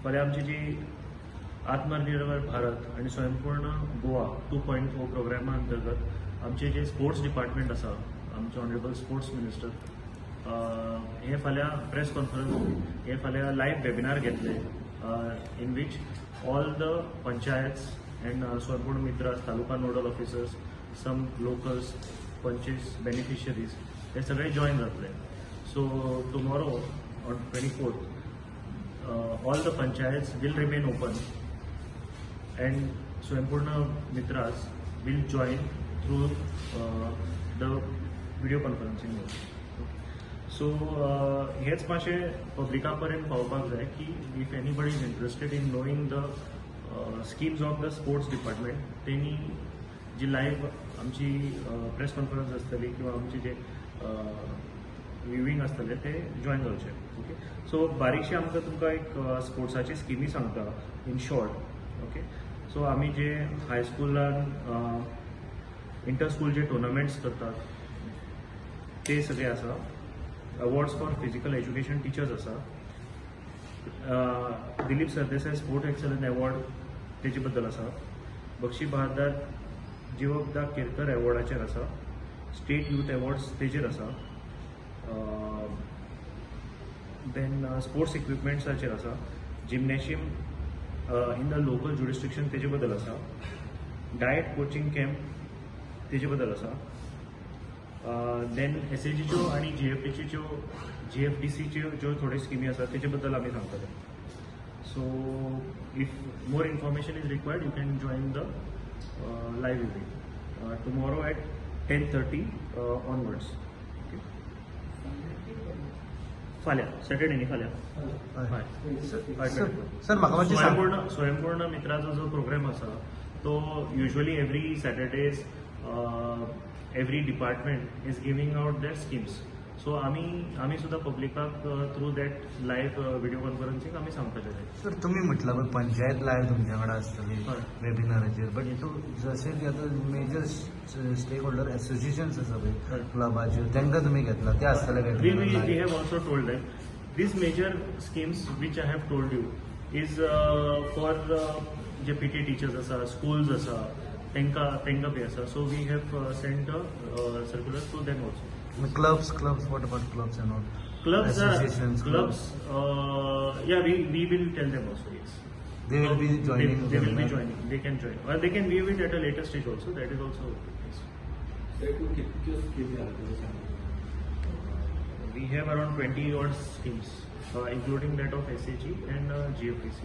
फाल्यां आमची जी आत्मनिर्भर भारत आनी स्वयंपूर्ण गोवा 2.0 प्रोग्रामा अंतर्गत आमचे जे स्पोर्ट्स डिपार्टमेंट आसा, आमचे ऑनरेबल स्पोर्ट्स मिनिस्टर हे फाल्यां प्रेस कॉन्फरन्स, हे फाल्यां लायव्ह वेबिनार घेतले, in which all the panchayats and Swayampurna Mitras, taluka nodal officers, some locals, panches, beneficiaries हे सगळे जॉईन जातले. So tomorrow on 24th all the panchayats will remain open and Swayampurna Mitras will join through the video conferencing. So हेच मातशें पब्लिका पर्यंत पावपाक जाय की if anybody is interested in knowing the schemes of the sports department, तेणी जी live आमची press conference आसतली किंवा आमची जे व्ह्युईंग आसतलें ते जॉयन जावचे. ओके, सो बारीकशी आमकां तुमकां एक स्पोर्ट्साची स्किमी सांगता इन शॉर्ट. ओके, सो आमी जे हायस्कुलान इंटर स्कूल जे टुर्नामेंट्स करतात ते सगळे आसा. Awards for physical education teachers आसा, Dilip Sardesai sport excellence award तेजे बद्दल आसा, बक्षी बहादर जीवकदा केरकर अवॉर्डाचेर आसा, स्टेट युथ अवॉर्ड्स तेजेर आसा, then sports इक्विपमेंट्साचेर आसा, gymnasium in the local jurisdiction तेजे बद्दल आसा, डायट कोचिंग कॅम्प तेजे बद्दल आसा, then एसएजीच्यो आनी जीएफडीचीच्यो जीएफडीसीच्यो ज्यो थोड्यो स्किमी आसा तेजे बद्दल आमी सांगतले. So if more information is required, you can join the live event tomorrow at 10:30 onwards. Okay, फाल्यां सॅटर्डे न्ही, फाल्यां. हय. सर, म्हाका मातशें सांग. स्वयंपूर्ण मित्राचो जो प्रोग्राम आसा तो usually every Saturdays every department is giving out their schemes. So आमी सुद्दां पब्लिकाक through that live video conferencing आमी सांगपाचें तें. सर, तुमी म्हटलं पळय पंचायत लायव्ह तुमच्या कडेन आसतली वेबिनाराचेर, बट जशें की आतां मेजर स्टेक होल्डर एसोसिएशन्स आसा पळय क्लबाच्यो, तांकां तुमी घेतला ते आसतले We webinar? have also told them these major schemes which I have told you is for J PT teachers आसा, स्कूल्स आसा, तांकां बी आसा. So we have sent a circular to them also. Clubs, what about clubs and all? Clubs are Associations, clubs. Yeah, we will tell them also. Yes. They will be joining They will be webinar? Joining. They can join, or they can view it at a later stage also. That is also okay. Yes. एकूण कितक्यो स्किमी आहा तुजें सांग. We have around 20 odd schemes, including that of SAG and GFDC.